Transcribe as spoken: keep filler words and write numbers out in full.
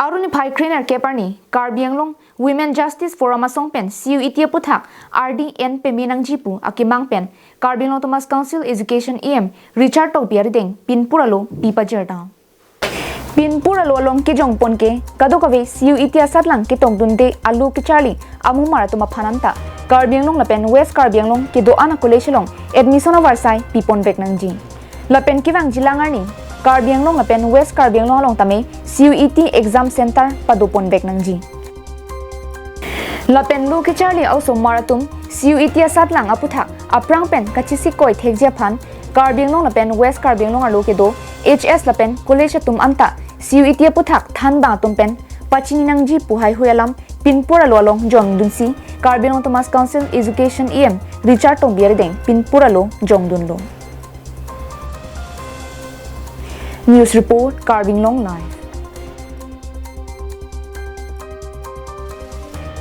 Arni phai kre-nerkep arni Karbi Anglong Women Justice Forum asong pen C U E T aputhak ardi en peme nangji pu akemang pen Karbi Anglong Autonomous Council Education E M Richard Tokbi arideng pinpur alo pi pajir dam. Pinpur alo along kejongpon ke kadokave C U E T asatlang ketongdunde alo kecharli amumar atum aphan anta Karbi Anglong lapen West Karbi Anglong kedo-an a-college along admission avarsai piponvek nangji. Lapen kevangjilang arni Karbi Anglong lapen West Karbi Anglong along tame C U E T exam center padoponvek nangji. Lapen alo kecharli a-osomar atum C U E T asatlang aputhak aphrang pen kachesikoi thekji aphan Karbi Anglong lapen West Karbi Anglong arlo kedo H S lapen college atum anta C U E T aputhak thanbang atum pen pachini nangji pu haihui alam pinpur alo along jongdunsi Karbi Anglong Autonomous Council Education E M Richard Tokbi arideng pinpur alo jongdunlo. News report, Karbi Anglong Live.